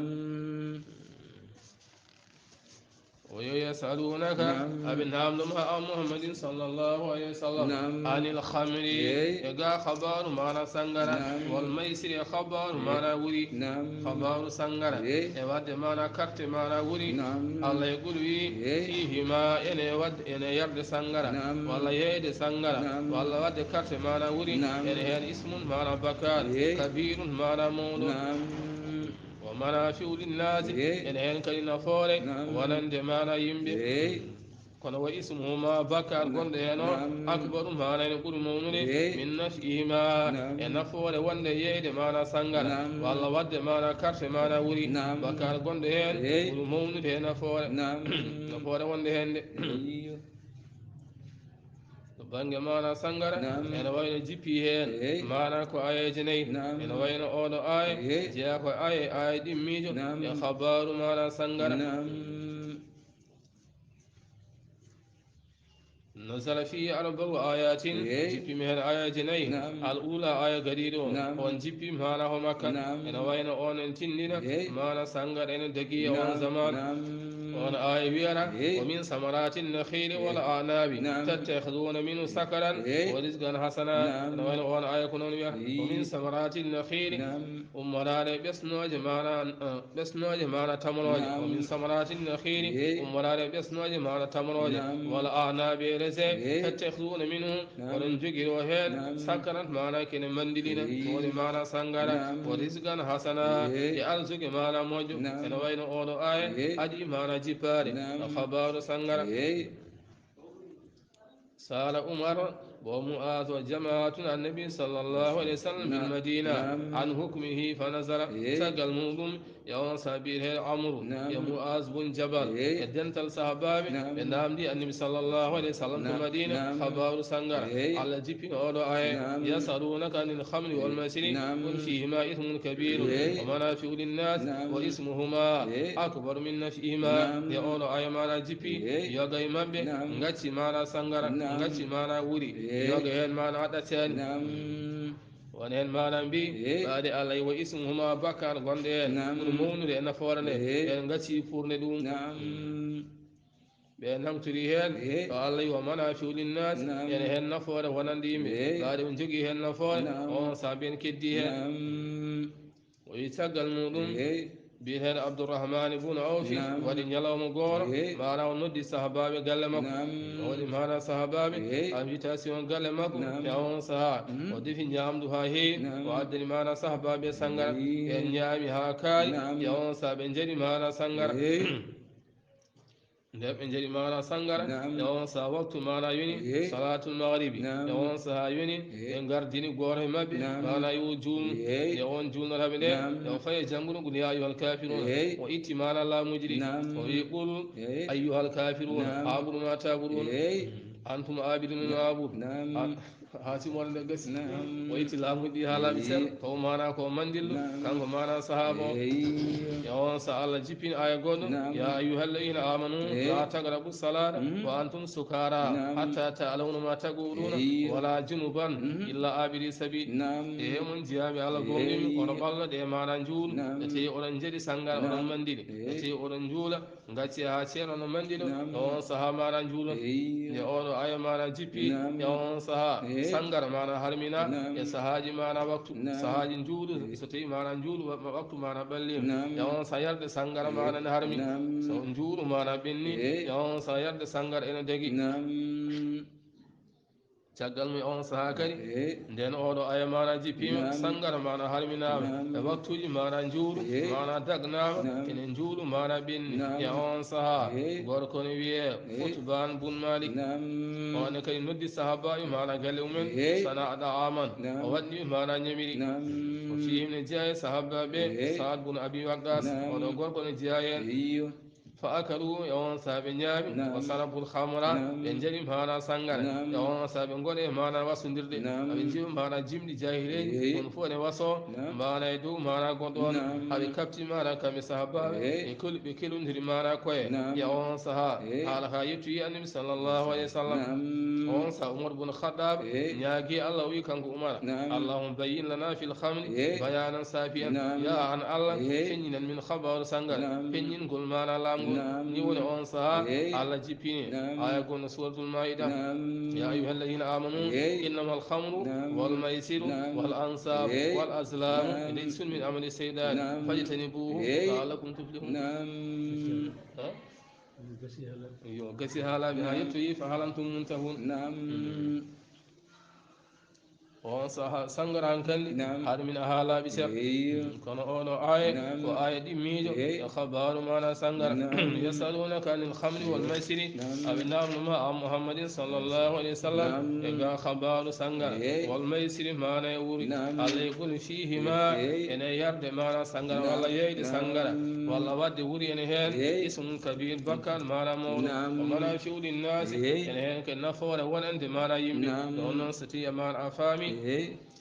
Wa yas'aluunaka, aɓe namno ma, an Muhammadin sallallaahu alayhi wa sallam, anil khamri, e ga khabaaru maana sangara, wal maysiri, e khabaaru maana wuri, khabaaru sangara, e wadde maana karte maana wuri. Allah e gol wi, fiihimaa, ene wadde, ene yarde sangara, walla yeeyde sangara, walla wadde karte maana wuri, ene heen ismun, maana bakkaat, kabiirun, maana mawɗo. Wa manaafi'u linnaasi, ene heen kadi nafoore wonande maana yimɓe. Kono wa ismuhumaa, bakkaat gonɗo heen o, akbaru, maana ene ɓuri mawnude, min naf'ihimaa, e nafoore wonde yeeyde maana sangara, walla wadde maana karte maana wuri. Bakkaat gonɗo heen ɓuri mawnude e nafoore, nafoore wonde heen nde. To bannge maana sangara, ene wayno jippi heen, maana ko aayeeje nayi. Ene wayno ooɗo aaya, jeyaa ko aaya, aaya ɗimmiijo, e khabaaru maana sangara. Nazala fiihi arba'u aayaatin, jippi mi heen aayaaje nayi. Al uulaa, aaya gariiɗo o, on jippi maana ho Makka. Ene wayno on en tindina maana sangara ene dagii e on zamaanu. On aaya wiyata, wa min samaraati nakhiili wal a'naabi tattakhiduuna minhu sakaran wa rizqan hasana. Ene wayno on aaya ko noon wiyata, wa min samaraati nakhiili, ummoraade ɓesnooje maana, eh, ɓesnooje maana tamrooje. Wa min samaraati nakhiili, ummoraade ɓesnooje maana tamrooje. Wal a'naabi, e raisin, tattakhiduuna minhu, oɗon jogiroo heen sakaran, maana kene manndilina, woni maana sangara, wa rizqan hasana, e arsuke maana moƴƴo. Ene wayno ooɗo aaya adii maana jippaade khabaaru sangara. Saala Umar, wa Mu'aaz, wa jamaatun an nabi sallallaahu alayhi wa sallam bil Madiina an hukmihi fa nazala. Caggal muɗum, e on sahaaba biyeteeɗo Amru, e Mu'aaz bun Jabal, e dental sahaabaaɓe, ɓe naamndii Annabi sallallaahu alayhi wa sallam to Madiina khabaaru sangara. Allah jippini ooɗo aaya, yas'aluunaka anil khamri wal maysiri, qul fiihimaa ithmun kabiirun wa manaafi'u linnaasi wa ismuhumaa akbaru min naf'ihimaa. Nde ooɗo aaya maana jippi, yoga e maɓɓe ngacci maana sangara, ngacci maana wuri, yoga heen maana ɗaccaani. Won heen maanaam mbi, ɓaade Allah, wa ismuhuma, bakkaat gonɗo heen, ɓuri mawnude e nafoore nde, en ngacci fuurne ɗum. Ɓe nangtori heen to Allah, wa manafiu linnas, ene heen nafoore wonande yimɓe. Ɓaade on jogii heen nafoore, on saha ɓeen keddii heen. O wi caggal muɗum, biyeteeɗo Abdourahmane bun Awfi waɗi ñalawma gooro, maanaam o noddi sahabaaɓe galle makko. O waɗi maanaam sahabaaɓe invitation galle makko e on saha. O defi ñaamdu haa heewi, o addani maanaam sahabaaɓe sangara. Ɓe ñaami haa kaari, e on saha ɓe njaɗi maanaam sangara. Nde ɓe njaɗi maana sangara, e on saha waktu maana yoni, salatul maghribi, e on saha yoni, ɓe ngardini gooro e maɓɓe, maana yo juul, e on juulnata ɓe nde, e o fayi e janngude ngol ya ayyuhal kafirun, o itti maana laamuuji ɗi, o wi qul ayyuhal kafirun, abudu ma tabudun, antum abiduna ma abud. Haa simore nde gasi, o itti laamuuji ɗi haa laaɓi seeɗa, taw maana ko mandillo, kanko maana sahaaba o. E on saha Allah jippini aya goɗɗo, ya ayyuhal ladina amanu la taqrabu salata wa antum sukara hatta ta'lamuna ma taquluna wala junuban illa abiri sabil. E mon jiyaaɓe Allah gomɗinɓe, oɗo ɓalla ɗe maana njuulu, e tawi oɗon njaɗi sangara, oɗon mandili, e tawi oɗon njuula, ngacci haa ceerno no manndi ɗo, e on saha maana njuulon. Nde oɗo aya maana jippi, e on saha sangara maana harmina, e sahaaji maana waktu, sahaaji njuulu, so tawi maana njuulu, wa-, waktu maana ɓalli. E on saha yarde sangara maana ne harmi, so njuulu maana ɓenni, e on saha yarde sangara ene dagi. Caggal mum e on saha kadi, nden oɗo aya maana jippiima, sangara maana harminaama, e waktuuji maana njuuru, maana dagnaama, ene njuulu maana ɓenni. E on saha, gorko ne wiyee Futbaan bun Malik. O ne kadi noddi sahabaaɓe maana galle mumen, sana'a da'aman. O waɗni maana ñamiri. O fii ne jeyaa e sahabaaɓe, Saad bun Abi Waqqas. Oɗo gorko ne jeyaa en. Fa akalu, e on saha ɓe ñaami, wa sarabul khamra, ɓe njaɗi maana sangara, e on saha ɓe ngoɗe maana wasondirde, aɓe njiwa maana jimɗi jahileeji, on fof ne waso maana e dow maana goɗɗo on, aɓe kapti maana kamɓe sahabaaɓe, ɓe kelu-, ɓe kelondiri maana koye, e on saha, haala ka yettoyi Annabi sallallahu alayhi wa sallam. On saha Umar bun Khattab ñaagi Allah, o wi kanko Umar, Allahumma bayyin lana fil khamri bayanan safiyan. Ya an Allah, feññinan min khabaru sangara, feññingol maana laamgol. Ni woni on saha Allah jippini aya gonɗo suratul Maida, ya ayyuhalladhina amanu innamal khamru wal maisiru wal ansabu wal azlamu rijsun min amali shaytani fajtanibuhu la'allakum tuflihun. Ha? Yo gasi haa laaɓi haa yettoyi fa hal antum muntahun. On saha sangara hankandi, harmina haa laaɓi seeɗa. Kono oɗo aya ko aya ɗimmiijo e khabaru maana sangara. Yasalunaka anil khamri wal maisiri, aɓe namno ma an Muhammadin sallallahu alayhi wa sallam e ga khabaru sangara wal maisiri maana e wuri. Allah e qul fihima, ene yarde maana sangara walla yeyde sangara walla wadde wuri ene heen ismun kabir, bakkaat maana mawɗo. Wa manafi'u linnasi, ene heen ko nafoore wonande maana yimɓe. Ɗon noon so tawi maana a faami,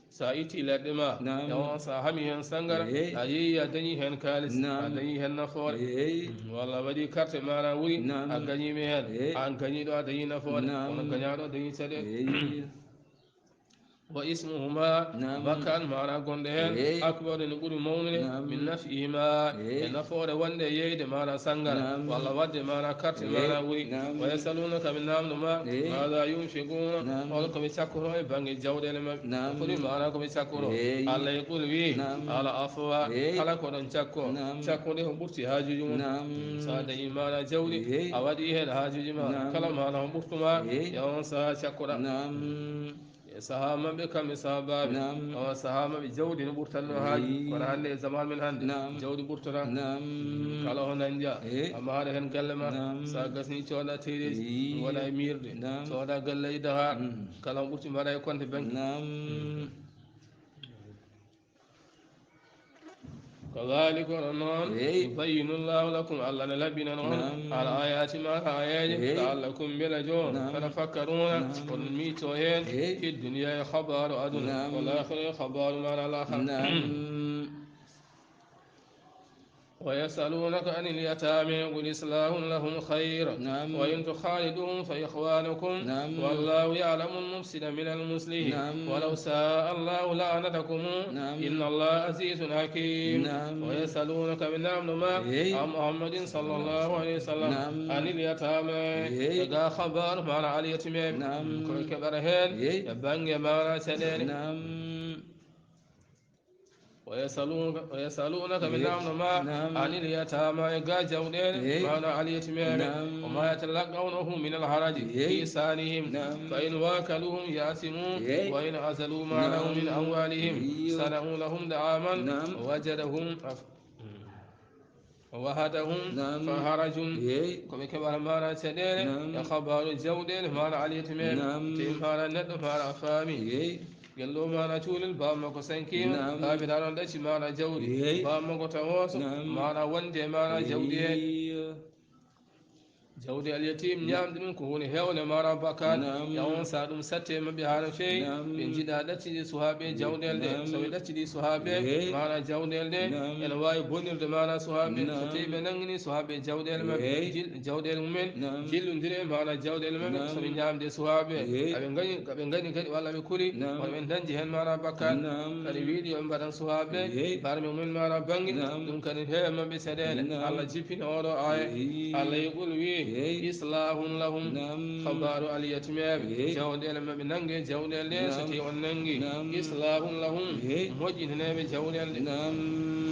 so a itti leɗɗe ma, e on so a hami heen sangara, a yeeyi a dañi heen kaalis, a dañi heen nafoore. Walla a waɗi carte maana wuri, a gañiima heen, aan gañiiɗo a dañi nafoore, kono gañaaɗo dañi caɗeele. Wa ismuhuma, bakkaat maana gonɗo heen, akbaru, ene ɓuri mawnude, min naf'ihima, e nafoore wonde e yeyde maana sangara walla wadde maana carte maana wuri. Wa yasalunaka, ɓe namno ma, maada yunfiquna, hol ko ɓe cakkoto e bannge jawɗeele maɓɓe. Ko foti maana ko ɓe cakkoto. Allah e qul wi, al afwa, kala ko ɗon cakko, cakkude ko ɓurti haajuuji mum. So a dañi maana jawdi, a waɗi heen haajuuji ma, kala maana ko ɓurtuma, e on saha cakkoɗa. E saha maɓɓe kamɓe sahabaaɓe, o saha maɓɓe jawdi no ɓurtanno haaji. Kono hannde e zaman men hannde, jawdi ɓurtata. Kala ho nanja, amma haɗa heen galle ma, so a gasni cooda teyreeji, wona e miirde, cooda galleeji Dakar, kala ko ɓurti mbaɗa e konte banque. Kadhalika, hono noon, yubayyinu Llahu lakum, Allah ne laɓɓinana on al ayati, maana ayaji, la'allakum, mbela joon, tatafakkaruna, on miito heen, fi dunya, e khabaaru aduna, wal akhirati, e khabaaru maana al akhirah. ويسألونك عن اليتامى قل إصلاح لهم خير. نعم. وإن تخالطوهم فإخوانكم. نعم. والله يعلم المفسد من المصلح. نعم. ولو شاء الله لعنتكم. نعم. إن الله عزيز حكيم. نعم. ويسألونك من أمر ما Eey. عن محمد صلى الله عليه وسلم Naam. عن اليتامى. Eey. E ga xabaar maana alyatimeeɓe. Naam. Ko ɓe keɓata heen Eey. e bannge maana caɗeele. Naam. ويسألونك، ويسألونك من Eey. أمر ما Naam. عن اليتامى e ga jawɗeele Eey. maana alyatimeeɓe. Naam. وما يتلقونه من الحرج Eey. في إيصالهم. Naam. فإن واكلوهم يأثموا Eey. وإن عزلوا ما لهم من Naam. أموالهم Eey. صنعوا لهم طعاما Naam. وجدهم وهدهم Naam. فحرج Eey. Ko ɓe keɓata maana caɗeele Naam. e xabaaru jawɗeele maana alyatimeeɓe. Naam. Te maana neɗɗo maana a faami. Eey. Gelɗo maana cuulel, baaba makko sankiima, Naam. baabiraaɗo on ɗacci maana jawdi. Eey. Baaba makko tawooso, Naam. maana wonde maana jawdi he. Eey. Jawdi alyatim, ñaamde ɗum ko woni heewde maana bakkaat. Naam. Yawon sa ɗum satte maɓɓe haa no feewi, Naam. ɓe njiɗa ɗaccidi suhaaɓe jawɗeele ɗe. Naam. So ɓe ɗaccidi suhaaɓe Eey. maana jawɗeele ɗe, Naam. ene waawi bonirde maana suhaaɓe. So Naam. tawi ɓe nanngini suhaaɓe jawɗeele maɓɓe, Eey. jil-, jawɗeele mumen, Naam. jillondire maana jawɗeele maɓɓe, Naam. so ɓe ñaamde suhaaɓe. Eey. Aɓe ngañi, aɓe ngañi kadi walla ɓe kuli, Naam. walla ɓe dañji heen maana bakkaat. Naam. Kadi wiiɗi yo ɓe mbaɗan suhaaɓe, Eey. barme mumen maana bannge, Naam. ɗum kadi heewa maɓɓe caɗeele. Naam. Allah jippini oɗo aaya. Eey. Allah e ɓul wi, Eey. Islahun lahum. Naam. Xabaaru alyatimeeɓe. Eey. Jawɗeele maɓɓe nannge, jawɗeele ɗe, so Naam. tawi on nanngi. Naam. Islahun lahum. Eey. Moƴƴineneeɓe jawɗeele ɗe. Naam.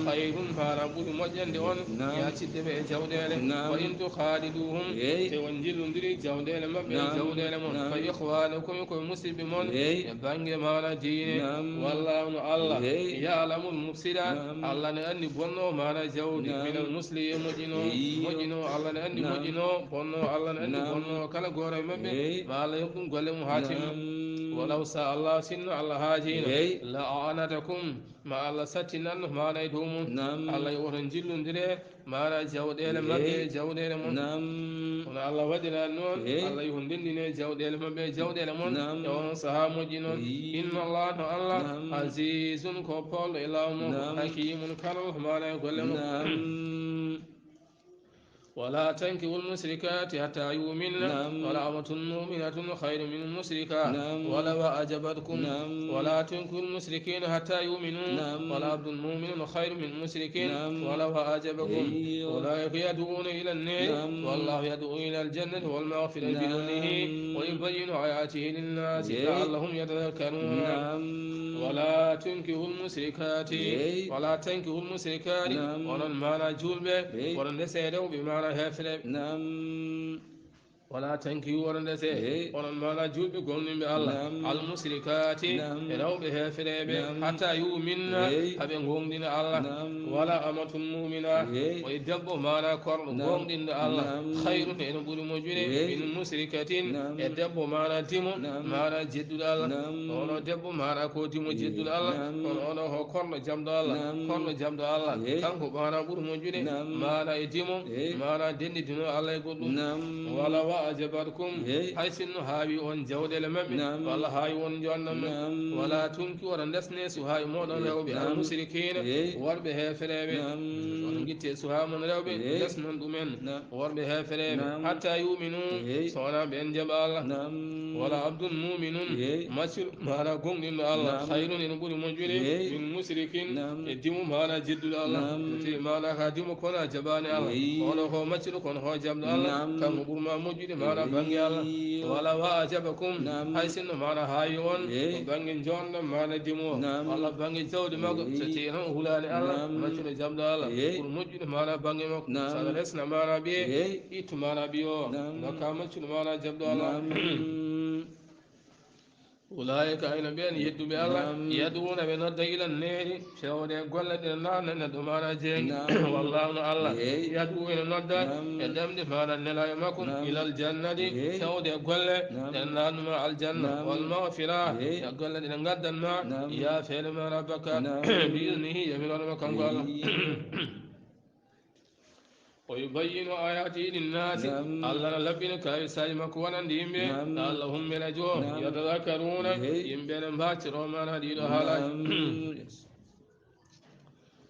Khayrun, maana ɓuri moƴƴande on, Naam. yaacidde ɓe e jawɗeele. Naam. Wa in tukhaliduhum, Eey. te on njillondiri jawɗeele maɓɓe e Naam. jawɗeele mon. Naam. Fa ikhwanukum, ko musidɓe mon Eey. e bannge maana diine. Naam. Wallahu, no Allah, Eey. ya'lamul mufsida, Naam. Allah ne anndi bonno maana jawdi, Naam. minal muslihi, e moƴƴino, Eey. moƴƴino, Allah ne anndi Naam. moƴƴino, bonno, Allah ne anndi Naam. bonno, kala gooto e maɓɓe, Eey. ma Allah yoɓ ɗum golle mum haa timma. Naam. Walaw sa Allah, sinno Allah haajino, Eey. la a'anatakum, ma Allah sattinanno maana e dow mum. Naam. Allah yo oto njillondire maana jawɗeele maɓɓe, Eey. jawɗeele mum. Naam. Kono Allah waɗirani noon, Eey. Allah yo ndenndine jawɗeele maɓɓe, jawɗeele mum. Naam. E on sahaa moƴƴi noon. Eey. Inna Allah, no Allah, Naam. azizun, ko poolɗo e laamu mum. Naam. Hakimun, kalal maana e golle mum. Naam. ولا تنكحوا المشركات حتى يؤمن، نعم. ولأمة مؤمنة خير من مشركة، نعم. ولو أعجبتكم، نعم. ولا تنكحوا المشركين حتى يؤمنوا، نعم. ولعبد مؤمن خير من مشرك، نعم. ولو أعجبكم. أولئك يدعون إلى النار، نعم. والله يدعو إلى الجنة والمغفرة، نعم. بإذنه، ويبين آياته للناس، أي. لعلهم يتذكرون. نعم. ولا تنكحوا المشركات، أي. ولا تنكحوا المشركات. نعم. Onon maana juulɓe, أي. onon ndese rewɓe maana heefereɓe. نعم. ولا تنكحوا, onon ndese, أي. onon maana juulɓe gomɗinɓe Allah. نعم. المشركات, نعم. rewɓe heefereɓe, نعم. حتى يؤمن, أي. haa ɓe gomɗina Allah. نعم. ولأمة مؤمنة, أي. o e debbo maana korɗo, نعم. gomɗinɗo Allah. نعم. خير, ene ɓuri moƴƴude, أي. من مشركة, نعم. e debbo maana dimo, نعم. maana jedduɗo Allah. نعم. Ono debbo maana ko dimo, أي. jedduɗo Allah. نعم. Kono ono ko korɗo jamɗo Allah. نعم. Korɗo jamɗo Allah. أي. Kanko maana ɓuri moƴƴude. نعم. Maana e dimo, أي. maana denɗi dino Allah e goɗɗum. نعم. ولو أعجبتكم, أي. hay sinno haawi on jawɗeele maɓɓe, نعم. walla haawi on jonɗam maɓɓe. نعم. ولا تنكحوا, oɗon ndesne suhaaɓe mooɗon, أي. rewɓe, نعم. المشركين, أي. worɓe heefereɓe. نعم. Oɗon ngitte suhaaɓe mon rewɓe, أي. ndesnon ɗumen. نعم. Worɓe heefereɓe, نعم. حتى يؤمنوا, أي. so wonaa ɓe en jaɓa Allah. نعم. ولعبد مؤمن, أي. maccuɗo maana gomɗinɗo Allah, نعم. خير, ene ɓuri moƴƴude, أي. من مشرك, نعم. e dimo maana jedduɗo Allah. نعم. Te maana ka dimo kono a jaɓaani Allah. أي. Ono ko maccuɗo kono ko jamɗo Allah, نعم. kanko ɓurma moƴƴude maana أي. bannge Allah. ولو أعجبكم, نعم. hay sinno maana haawi on, أي. bannge jonɗam maana dimo, نعم. walla bannge jawdi makko, أي. so tawi noon o hulaani Allah, نعم. maccuɗo jamɗo Allah, أي. ɓuri moƴƴude maana bannge makko. نعم. So aɗa resna maana ɓiye, أي. ittu maana ɓiye o, نعم. ndokka maccuɗo maana jamɗo Allah. نعم. أولئك, ayno ɓeen yedduɓe Allah, نعم. يدعون, ɓe nodda, إلى النار, fewde golle ɗe naatna neɗɗo maana jeeynge. نعم. والله, no Allah, أي. يدعو, ene nodda, نعم. e ɗemɗe maana nelaaɓe makko, نعم. إلى الجنة, أي. fewde golle نعم. ɗe naatnuma aljanna. نعم. والمغفرة, أي. e golle ɗe ngaddanma, نعم. yaafeede maana bakkaat. نعم. بإذنه, yamiroore makko kanko Allah. أي. ويبين آياته للناس, نعم. Allah na laɓɓina kaawisaaji makko wonande yimɓe, نعم. لعلهم, mbele jo, نعم. يتذكرون, أي. yimɓe ne mbaccoro maana ɗiɗo haalaaji. نعم.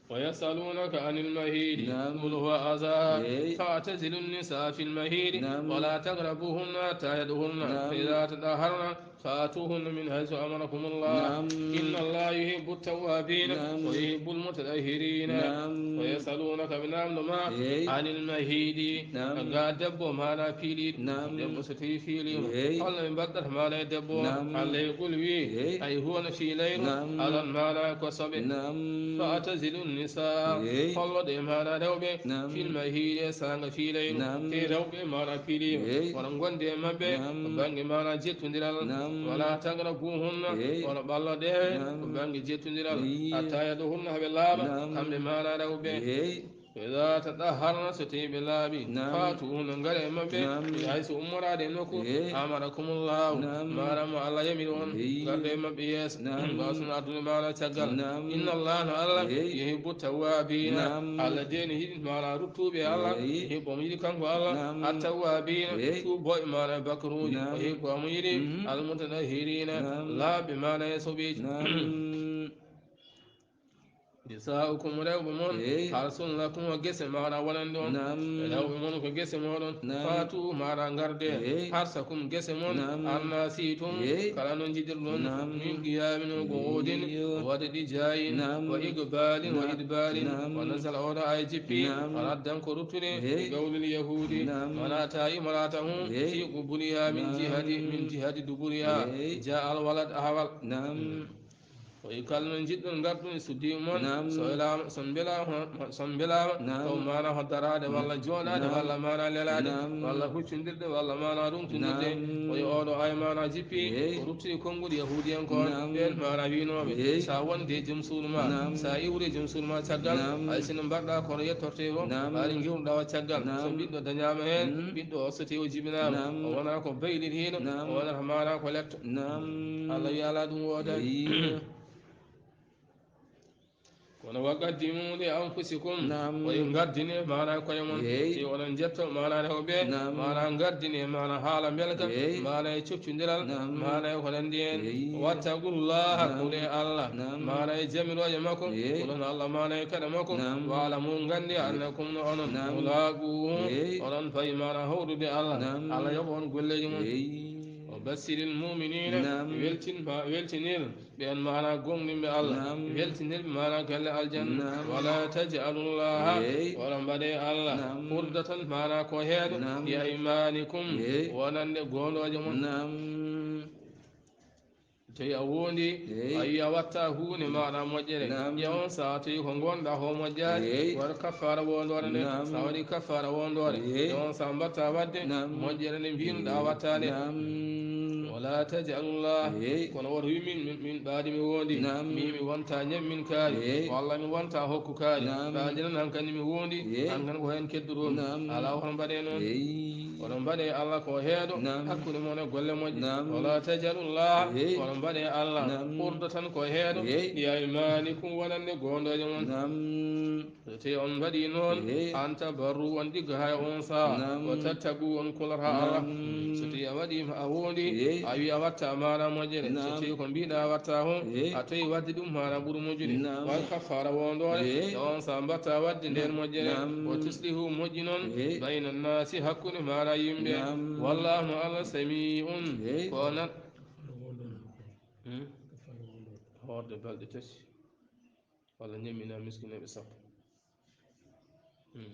ويسألونك عن المهيد. نعم. قل هو أذى. إيه. فاعتزلوا النساء في المهيد. نعم. ولا تقربوهن حتى يطهرن. نعم. فإذا تطهرن فآتوهن من حيث أمركم الله. نعم. إن الله يحب التوابين. نعم. ويحب المتطهرين. نعم. ويسألونك من أمر ما إيه. عن المهيد. Naam. Ga debbo maana piiliiɗo. Naam. Debbo so tawi fiiliima. Eey. Holno ɓe mbaɗata maana e debbo? Naam. Allah e qul wi. Eey. Ay huwa no fiilayru. Naam. Alan maana ko soɓe. Naam. Fa atazilu nisa. Eey. Holloɗe maana rewɓe. Naam. Fil mahiidi e saanga fiilayru. Naam. Te rewɓe maana piiliima. Eey. Wona gonde e maɓɓe. Naam. Ko bannge maana jettondiral. Naam. Wala tagrabuhunna. Eey. Wona ɓalloɗe. Naam. Ko bannge jettondiral. Eey. Hatta yaduhunna haɓe laaɓa. Naam. Kamɓe maana rewɓe. Eey. Iza tadahharna, so tawi ɓe laaɓi, naam, fatuhunna, ngare e maɓɓe, naam, hayso ummoraade e nokku, eey, amarakumullahu, naam, maanaam mo Allah yamiri on, eey, ngarɗo e maɓɓe yeeso, naam, mbaasun addude maana caggal. Naam. Inna Allah, no Allah, eey, yuhibbu tawwabina, naam, Allah de ne yiɗi maana ruttuɓe e Allah, eey, yuhibbu omo yiɗi kanko Allah, naam, attawwabina, eey, tuuboɓe maana bakkaruuji, naam, o yuhibbu omo yiɗi, mhm, almutatahhirina, naam, laaɓɓe maana e soɓeeji. Naam. Nisa'ukum, rewɓe mon, eey, harsun lakum, ko gese maana wonande on. Naam. Rewɓe mon ko gese moɗon. Naam. Fatu maana ngarde. Eey. Harsakum, gese mon. Naam. Anna situm, eey, kala no njiɗirɗon. Naam. Min qiyamin, o ko woodin. Eey. Waɗa ɗi jaayin. Naam. Wa iqbalin, wa, naam, idbarin. Naam. Wa nazala, oɗo ay jippi. Naam. Raddan ko ruttude. Eey. Qawlul yahudi. Naam. Man ata imra'atahu, eey, fi qubuliha min, naam, jihati, min jihati duburiha. Eey. Ja al walad, ahwal. Naam. Mm. O wi kala no njiɗɗon ngarɗon e suddi mon, naam, so welaama, so mbelaama, so mbelaama, naam, taw maana hoddaraade, naam, walla jooɗaade, naam, walla maana lelaade, naam, walla huccondirde, walla maana runtondirde. Naam. O wi oɗo ay maana jippi, eey, ko ruttude konguɗi yahuudiyankoɓe, naam, ɓeen maana wiinooɓe, eey, sa wonde e joom suudu ma, naam, sa iwri e joom suudu ma caggal, naam, hay sinno mbaɗɗa kono yettorte o, naam, ɓaari ngiwruɗa o caggal, so, naam, ɓiɗɗo dañaama heen, mm, ɓiɗɗo o so tawi o jibinaama, naam, o wonata ko bayliɗo hino, naam, o wonata maana ko letto. Naam. Allah wi alaa ɗum woodaani. Eey. Kono wa qaddimu li anfusikum. Naam. O wi ngaddine maana koye mon. Eey. Si oɗon njetto maana rewɓe, naam, maana ngaddine, maana haala mbelka, eey, maana e coccondiral, naam, maana e ko nanndi heen. Eey. Wattaqullaha, naam, kule Allah. Naam. Maana e jamirooje makko, eey, kulon Allah maana e kaɗa makko. Naam. Wa'lamu, nganndi, annakum, no onon, naam, mulaaquhu, eey, oɗon fayi maana hawrude Allah. Naam. Allah yoɓa on golleeji mon. Eey. Wa bassiril mu'minina, naam, weltin ma, weltinir ɓeen maana gomɗinɓe Allah, naam, weltinir ɓe maana galle aljanna. Naam. Wala taj'alullaha, eey, oɗon mbaɗe Allah, naam, urdatan maana ko heedo, naam, li aymanikum, eey, wonande goondooje mon. Naam. Tawi a woondi, eey, a wi a watta huunde maana moƴƴere. Naam. Ƴeew on saha tawi ko ngonɗa ko moƴƴaani, eey, waɗ kaffaara woondoore nde. Naam. Sa waɗi kaffaara woondoore, eey, ƴeew on saha mbatta waɗde, naam, moƴƴere nde mbiinuɗa, eey, wattaade. Naam. Wala taj'alullah, eey, kono woto wi min, min, min ɓaadi mi woondi, naam, mi, mi wonta ñamminkaari, eey, walla mi wonta hokkukaari. Naam. Ɓaadi noon hankandi mi woondi, eey, hankandi ko heen kedduɗon. Naam. Alaa, woto mbaɗe noon. Eey. Oɗon mbaɗe Allah ko heedo, naam, hakkunde mon e golle moƴƴe. Naam. Wala taj'alullah, eey, oɗon mbaɗe Allah, naam, urdatan ko heedo, eey, li aymanikum, wonande goondooje mon. Naam. So tawi on mbaɗi noon, eey, an tabarru, on ɗigga hay on saha, naam, wa tattaqu, on kulata Allah. Naam. So tawi a waɗi ma a woondi, eey, a wi a watta maana moƴƴere. Naam. So tawi ko mbiɗa watta ko, eey, a tawi waɗde ɗum maana ɓuri moƴƴude. Naam. Waɗ kaffaara woondoore, eey, e on saha mbatta waɗde ndeen moƴƴere. Naam. Wa tuslihu, moƴƴinon, eey, bayna nnaasi, hakkunde maana yimɓe. Naam. Wallahu, no Allah, sami'un, eey, ko nan-, hmm? Hoorde balɗe tati, walla ñammina miskineeɓe sappo. Hmm.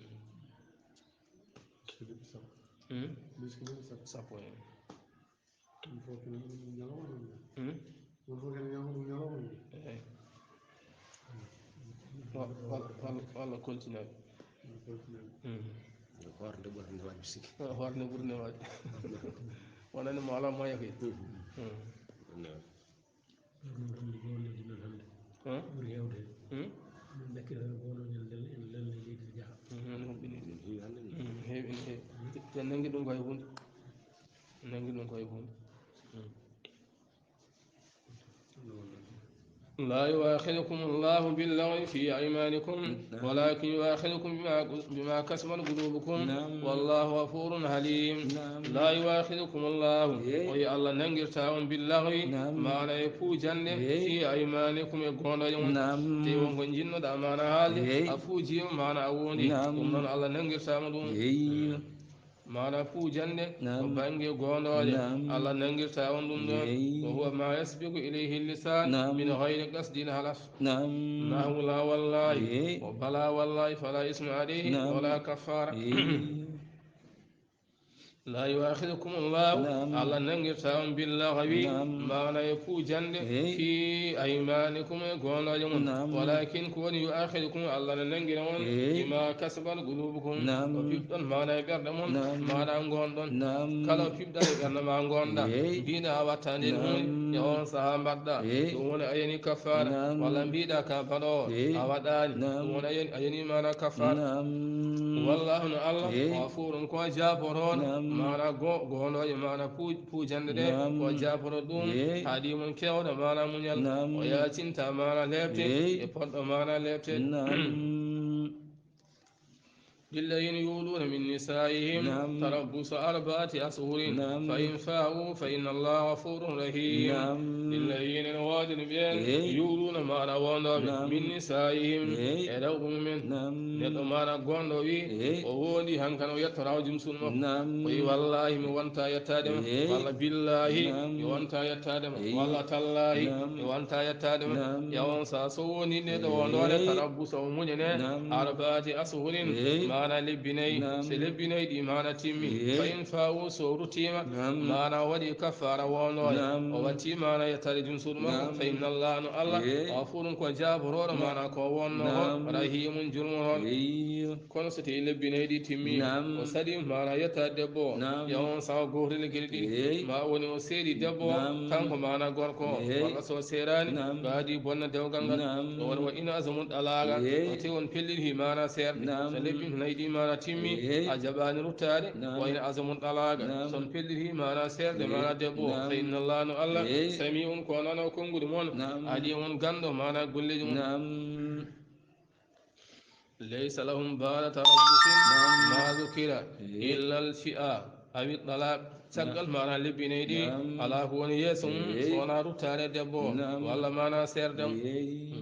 Miskineeɓe sappo. Hmm? Miskineeɓe sappo. Sappo, eey. Ɗum fof kene ɗum ñalawma ɗum. Hmm? Ɗum fof kene ñalawma ɗum, ñalawma ɗum. Eey. Wa-, wa-, wa-, walla koltinaaɓe. Walla koltinaaɓe. Hmm. Yo hoorde ɓurani waaj siki. Yo hoorde ɓurani waaj. Wonani mo alaa moyen kay. Hmm. Hmm. Ɗum ɗum ɗum ɗum ɗum ɗum hannde. Hmm? Ɓuri heewde. Hmm? Min ɗakkirata ko ɗo en lel-, en lelni leydi jaha. Hmm, ɗum ɗum ɗum heewi hannde. Hmm, heewi, ene heewi. Te, te nangi ɗum ko e hunde. Nangi ɗum ko e hunde. Hmm. Ɗum ɗum ɗum. لا يؤاخذكم الله باللغو في أيمانكم، نعم. ولكن يؤاخذكم بما، بما كسبت قلوبكم، نعم. والله غفور حليم. نعم. لا يؤاخذكم الله, Yeey. O wi Allah nanngirtaa on, باللغو, Naam. Maana e puujannde, Yeey. في أيمانكم, e goonɗooje mon. Naam. Te won ko njiɗnoɗaa maana haalde, Yeey. A puujiima maana a woondii. Naam. Ɗum noon Allah nanngirtaa mo ɗum. Yeey. Maana puujannde, Naam. Ko bannge goonɗooje. Naam. Allah nanngirtaa on ɗum ɗoon. Yeey. وهو ما يسبق إليه اللسان Naam. من غير قصد الحلف. Naam. نحو لا والله, Yeey. وبلى والله فلا إثم عليه Naam. ولا كفارة. Yeey. لا يؤاخذكم الله, Naam. Allah nanngirtaa on, باللغو, Naam. Maana e puujannde, Yeey. في أيمانكم, e goonɗooje mon. Naam. ولكن ko woni, يؤاخذكم, Allah na nanngira on, Yeey. بما كسبت قلوبكم, Naam. Ko piɓɗon maana e ɓerɗe mon, Naam. Maana ngoonɗon. Naam. Kala ko piɓɗaa e ɓernde maa ngoonɗaa. Yeey. Mbiiɗaa a waɗtaa ndeen Naam. Huunde, e oon sahaa mbaɗɗaa. Yeey. Ɗum woni a yanii kaffaara. Naam. Walla mbiiɗaa ka baɗoowo, Yeey. A waɗaani. Naam. Ɗum woni a yanii, a yanii maana kaffaara. Naam. والله no Allah, Yeey. غفور ko jaaborooɗo, Naam. Maana go-, goonɗooje, maana puu-, puujannde ɗe, Naam. Ko jaaborooɗo ɗum, Yeey. Haɗi mon keewɗo maana muñal, Naam. O yaacinta maana leepte, Yeey. E potɗo maana leepte. Naam. للذين يؤلون من نسائهم Naam. تربص أربعة أشهر Naam. فإن فاءوا فإن الله غفور رحيم. Naam. للذين, no waajani ɓeen, Yeey. يؤلون maana woondooɓe, Naam. من نسائهم Yeey. E rewɓe mumen. Naam. Neɗɗo maana goonɗo wi, Yeey. O woondii hankadi o yettoraama jom suudu makko. Naam. O wi wallaahi mi wontaa yettaade ma. Yeey. Walla billaahi Naam. Mi wontaa yettaade ma. Yeey. Walla tallaahi Naam. Mi wontaa yettaade ma. Naam. Yawon sa so woni neɗɗo woondoo ne Yeey. Tarabbusa o muñane Naam. Arbaati asuhurin Yeey. Maana lebbi nayi. Naam. So lebbi nayi ɗi maana timmi. Yeey. Fa in faawu so ruttiima Naam. Maana o waɗi kaffaara woondooje. Naam. O watti maana yettaade jom suudu makko. Naam. Fa inna Allah no Allah Yeey. Gafurun ko jaaborooɗo Naam. Maana ko wonnoo Naam. Rahiimun jurmotooɗo. Yeey. Kono so tawii lebbi nayi ɗi timmiima, Naam. O saɗi maana yettaade debbo o, Naam. Yawon sawa gootel e geɗe ɗiɗi, Yeey. Ma woni o seedi debbo o, Naam. Kanko maana gorko o, Yeey. Walla so seedaani, Naam. Ɓaadi bonna dewgal ngal. Naam. O woni wa in azamut ɗalaaga, Yeey. O tawi on pelliti maana seerde. Naam. So lebbi nayi ɗi maana timmi, Yeey. A jaɓaani ruttaade, Naam. Wa in azamut ɗalaaga. Naam. So on pelliti maana seerde, Yeey. Maana debbo o, Naam. Fa inna Allah no Allah, Yeey. Sami'un ko nano konnguɗi mon, Naam. Alimun ganndo maana golleeji mon. Naam. ليس لهم بعد تربص Naam. ما ذكر Yeey. إلا الفاء أو الطلاق. Caggal maana lebbi nayi ɗi, Naam. Alaa ko woni yeeso mum, Yeey. So wonaa ruttaade debbo o, Naam. Walla maana seerde o. Yeey.